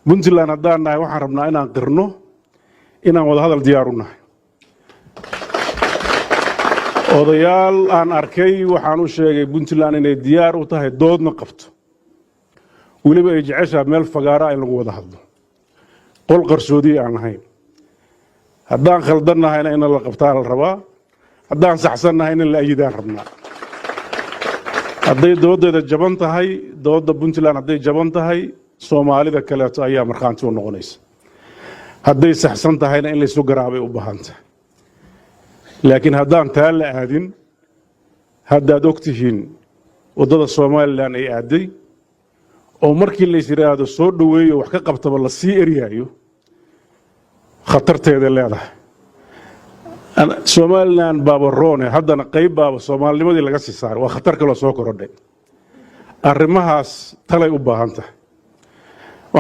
Puntland haddaan nahay, waxaan rabnaa inaan qirno inaan wadahadal diyaar u nahay. Odayaal aan arkay waxaan u sheegay Puntland inay diyaar u tahay, doodna qabto, weliba ay jeceshaa meel fagaaraa in lagu wada hadlo, qol qarsoodiya aan ahayn. Haddaan khaldan nahayna in la qabtaa la rabaa, haddaan saxsan nahayna in la ayidaan rabnaa. Hadday doodeeda jaban tahay, dooda Puntland hadday jaban tahay, Soomaalida kaleeto ayaa markhaanti u noqonaysa. Hadday saxsan tahayna in laysu garaabay u baahan tahay. Laakiin haddaan taa la aadin, haddaad og tihiin waddada Somaliland ay aadday, oo markii lays yidhaahdo soo dhoweeyo, wax ka qabtaba la sii eryaayo, khatarteeday leedahay. Somaliland baaba roone, haddana qayb baaba soomaalinimadii laga sii saaray. Waa khatar kaloo soo korodhay. Arrimahaas talay u baahan tahay.